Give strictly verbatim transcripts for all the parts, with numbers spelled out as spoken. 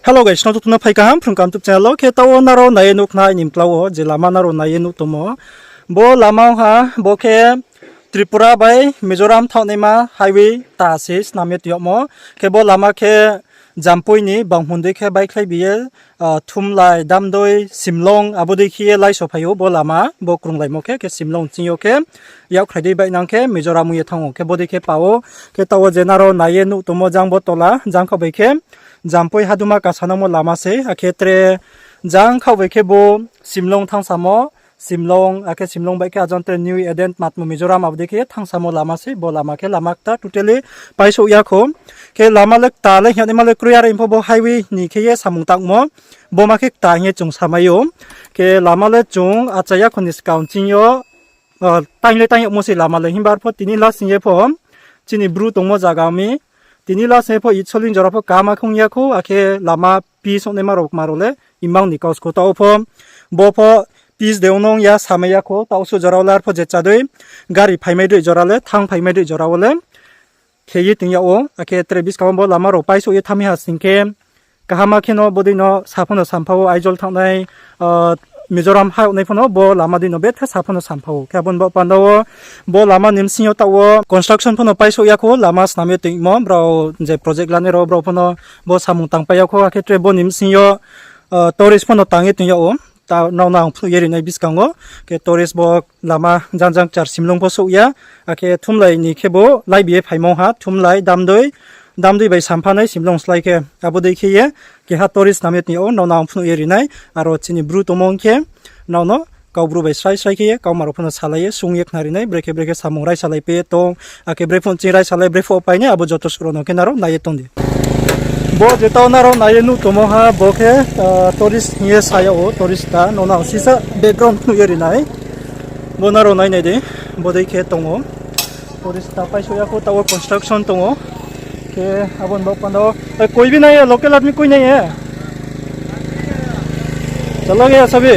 Hello guys, nrao joto no phai kaham Phrung Kaham YouTube channel wo. Khe taoh wo nrao nai ye nuh khna aini mkla wo je lama nrao nai ye nuh tongmo. Bo lama ong ha, bo khe Tripura bai Mizoram thaohnaima highway ta se snam ye tong yagmo. Khe bo lama khe Jampui ni Banghmundui khe baikhlai bi ye, Thumlai, Damdoi, Simlong, abo dei khe ye laiso phai ou bo lama, bo krunglaimo khe, khe Simlong ching yo khe, yakkhrai dei baih nang khe Mizoram ong ye thanng ou, khe bo dei khe pa ou, khe taoh wo je nrao nai ye nuh tongmo jang bo tola, jang khaoh bai khe, Jampui haduma kasa nangmo lama sei, akhe tre jang khaoh bai khe bo Simlong thanngsamo, Simlong, akhe Simlong bai khe ajang tre New Eden, Matmo Mizoram, abo dei khe thanngsamo lama sei, bo lama khe lama kta totally paisouh ya khou. Khe lama le kta le hing ye naima le kroi, are pho bo highway ni khe ye samung tangmo, bo ma khe kta hing ye chung samai ou. Khe lama le chung acha ya khou ni skang ching yo, taing le taing yagmo sei lama le, himba arpho tini last hing ye pho, chini Bru tongmo zaga mi, tini last hing ye pho itsoling jora pho kama khong ya khou, akhe lama pitch ong naima rao kma rao le imang ni kau skhou taoh pho, bo pho pitch de ong nung ya samai ya khou, taoh suh jora wo le arpho je chadei, gari phaimai dei jora le, thanngphaimai dei jora wo le, khe ye tong yag ou, akhe tre buskang wo bo lama rao paisouh ye thanngmai ha sing khe, kaham khe no bodei no sa pho no sampha ou, Aizawl thanngnai, Mizoram ha yag nai pho no bo lama dei no bethe sa pho no sampha ou. Khe abo ni baoh panda wo bo lama ni bsing yo taoh wo construction pho no paisouh ya khou, lama snam ye tongmo, brao je project lanai rao brao pho no bo samung tangpai ya khou, akhe tre bo ni bsing yo tourist pho no tang ye tong yag ou. Nrao no ang phnuh ye ri nai buskang wo, khe tourist bo lama jang jang kchar Simlong pho souh ya, akhe Thumlai ni khe bo laibi ye phaimo ha, Thumlai, Damdoi, Damdoi bai sampha nai Simlong slái khe, abo dei khe ye keha tourist snam ye tong yag ou, nrao no ang phnuh ye ri nai, aro chini Bru tongmo ong khe, nrao no Kaubru bai srai srai khe ye kauma rao pho no salai ye sung ye khnari nai, brekhe brekhe samung raisalai pai ye tong, akhe brephuh ching raisalai, brephuh pai nai, abo joto suh rao no khe nrao nai ye tong di. Bo je taoh nrao nai ye nuh tongmo ha, bo khe tourist hing ye sa yag ou, tourist ta, nrao no ang sisa background phnuh ye ri nai. Bo nrao nai nai di, bodei khe tong ou. Tourist ta paisouh ya khou, taoh wo construction tong ou. Khe abo ni baoh panda wo, कोई भी नहीं है, लोकल आदमी कोई नहीं है। चला गया सभी।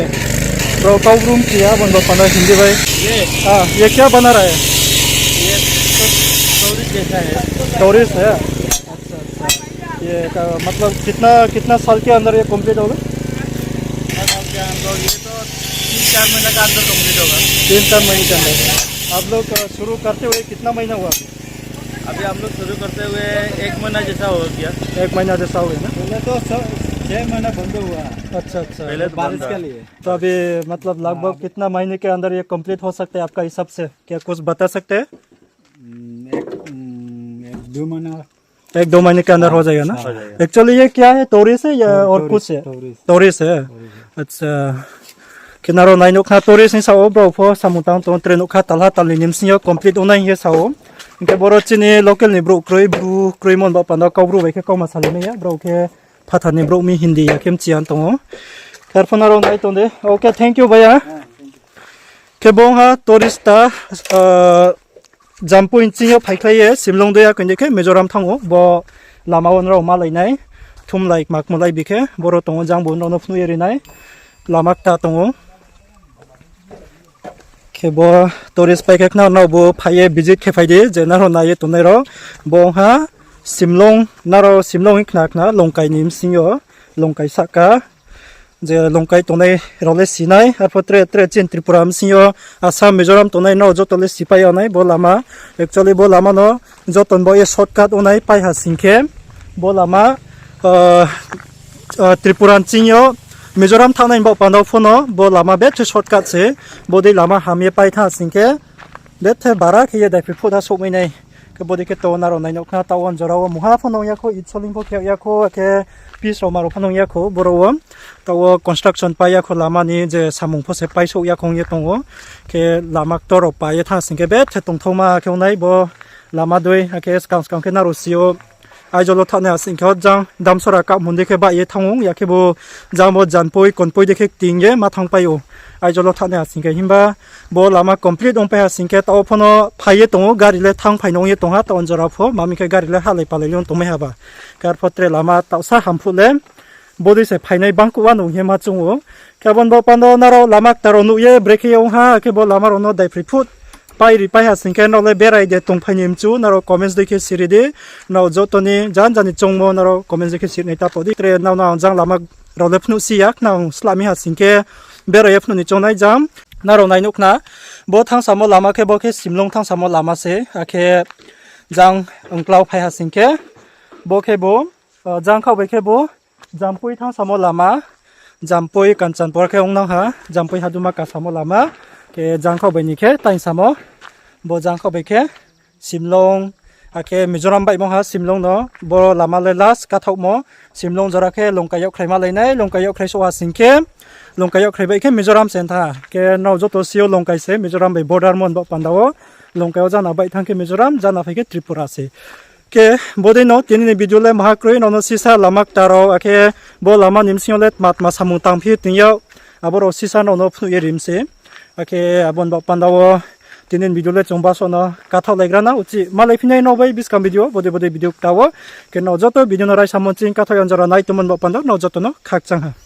Brao Kaubru mchi ya, abo ni baoh panda Hindi bai. ये क्या बना रहा है? ये टूरिस्ट है। अच्छा, अच्छा। ये मतलब कितना साल के अंदर ये कंप्लीट होगा? तीन चार महीना का अंदर कंप्लीट होगा। तीन चार महीने के अंदर। आप लोग शुरू करते हुए कितना महीना हुआ? अभी हम लोग शुरू करते हुए एक महीना जैसा हो गया। एक महीना जैसा हो गया ना? पहले तो छह महीना बंद हुआ। अच्छा, अच्छा। पहले तो बारिश के लिए। तो अभी मतलब लगभग कितना महीने के अंदर ये कंप्लीट हो सकता है आपका हिसाब से, क्या कुछ बता सकते हैं? एक दो महीना। एक दो महीने के अंदर हो जाएगा ना? एक्चुअली ये क्या है, टूरिस्ट है या और कुछ है? टूरिस्ट है। अच्छा। Khe nrao nai nuh khna tourist ni sao brao pho samung tang tong, tre nuh kha talha talni ni bsing yo complete ong nai hing ye sao. Hing khe boro chini local ni brouh kroi, Bru kroimo ni baoh panda Kaubru bai khe kauma salai mai ya, brao khe phathar ni brouh mi Hindi ya khe mchi ya tong ou. Khe arpho nrao nai tong di. Okay, thank you bhaiya. Khe bo ong ha tourist ta, Jampui ching yo phaikhlai ye Simlong dei ya koi dei khe Mizoram thanng ou, bo lama wo nrao malai nai, Thumlai kma kmolai bi khe, boro tong ou jang bo nrao no phnuh ye ri nai, lama kta tong ou. Khe bo tourist pai khe khna nrao bo phai ye visit khe phai di, je nrao nai ye tongnai rao. Bo ong ha Simlong, nrao Simlong hing khna khna Longkai ni bsing yo, Longkai sahka, je Longkai tongnai rao le si nai, arpho tre tre chini Tripura bsing yo, Assam, Mizoram tongnai nrao joto le sipai ya nai bo lama. Actually bo lama no joto ni baoh ye shortcut ong nai pai ha sing khe, bo lama Tripura ching yo Mizoram thanngnai ni baoh panda pho no bo lama bethe shortcut se, bodei lama ham ye pai thanng sing khe, bethe bara khe ye daiphroi phuh tha souhmai nai. Khe bodei khe taoh wo nrao nai nuh khna, taoh wo jora wo mungha pho nung ya khou, itsoling pho khe ya khou, akhe pitch rao ma rao pho nung ya khou, boro wo taoh wo construction pai ya khou, lama ni je samung pho se paisouh ya khou ong ye tong ou. Khe lama ktor rao pa ye thanng sing khe bethe tongthaoma khe ong nai bo lama dei, akhe skang skang khe nrao si ou. Aizawl wo thanngnai ha sing khe jang Damsora kahmundei khe bah ye thanng ou, ya khe bo jang bo Jampui, Konpoi dei khe kting ye ma thanngpai ou. Aizawl wo thanngnai ha sing khe himba bo lama complete ongpai ha sing khe taoh wo pho no phai ye tong ou, gari le thanng phai no ong ye tong ha, taoh wo jora pho, ma mi khe gari le halai palai le ong tongmai ha ba. Khe arpho tre lama taohsa ham phuh le, bodei se phainai bangkuh wa nung hing ye ma choung ou. Khe abo ni baoh panda nrao lama kta rao nuh ye brekhe ye ong ha, khe bo lama rao no daiphroi phuh Pai ri pai ha sing khe nrao le berai de tongphai ni mchu, nrao comments dei khe siri di. Nrao joto ni jan jan ni choungmo nrao comments dei khe siri nai ta pho di. Tre nrao no ang jang lama rao le phnuh si ya, nang sla mi ha sing khe berai ye phnuh ni choung nai jang. Nrao nai nuh khna, bo thanngsamo lama khe bo khe Simlong thanngsamo lama se, akhe jang ongklau phai ha sing khe, bo khe bo, jang khaoh bai khe bo, Jampui thanngsamo lama, Jampui Kanchanpur khe ong nang ha, Jampui haduma kasamo lama, khe jang khaoh bai ni khe taingsamo, bo jang khaoh bai khe Simlong, akhe Mizoram baihmo ha Simlong no, bo lama le last kathaohmo, Simlong jora khe Longkai yagkhrai malai nai, Longkai yagkhrai souh ha sing khe, Longkai yagkhrai bai khe Mizoram se thanng ha. Khe nrao joto si ou Longkai se Mizoram bai border mo ni baoh panda wo, Longkai wo jana baih thanng khe Mizoram, jana phai khe Tripura se. Khe bodei no tini ni video le maha kroi, nrao no sisa lama kta rao, akhe bo lama ni bsing yo le tma tma samung tangphi ting yag, abo rao sisa nrao no phnuh ye rim se. Akhe abo ni baoh panda wo tini ni video le chung baso no kathaohlaigra na uchih malaiphi nai nrao bai buskang video, bodei bodei video kta wo. Khe nrao joto video no raisa mo ching kathaoh yang jora nai tongmo ni baoh panda nrao joto no khakchang ha.